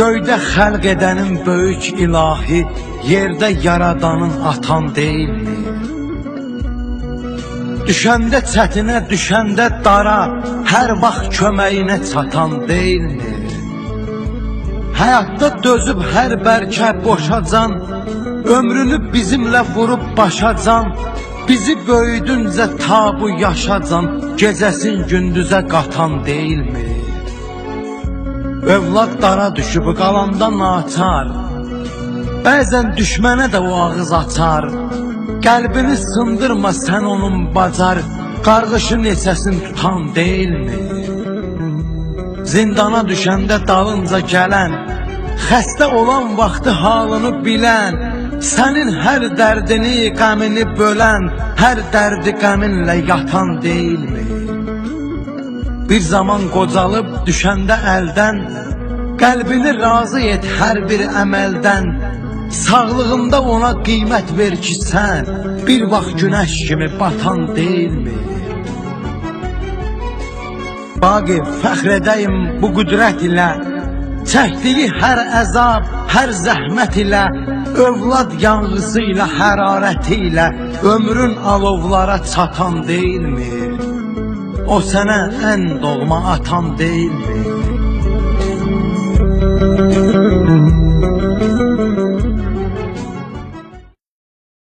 Göydə xəlq edənin böyük ilahi, yerdə yaradanın atan deyilmi? Düşəndə çətinə, düşəndə dara, hər vaxt köməyinə çatan deyilmi? Həyatda dözüb hər bərkə boşacan, ömrünü bizimlə vurub başacan, bizi böyüdüncə ta bu yaşacan, gecəsin gündüzə qatan deyilmi? Övlad dara düşüb qalanda naçar, bəzən düşmənə də o ağız açar. Qəlbini sındırma sən onun bacar, qarğışı neçəsin tutan deyilmi? Zindana düşəndə dalınca gələn, xəstə olan vaxtı halını bilən, sənin hər dərdini, qəmini bölən, hər dərdi qəminlə yatan deyilmi? Bir zaman qocalıb düşəndə əldən, qəlbini razı et hər bir əməldən, sağlığında ona qiymət ver ki sən, bir vaxt günəş kimi batan deyilmi? Baqi fəxr edəyim bu qüdrət ilə, çəkdiyi hər əzab, hər zəhmət ilə, övlad yanğısı ilə, hərarəti ilə, ömrün alovlara çatan deyilmi? O sənə ən doğma atan deyilmi?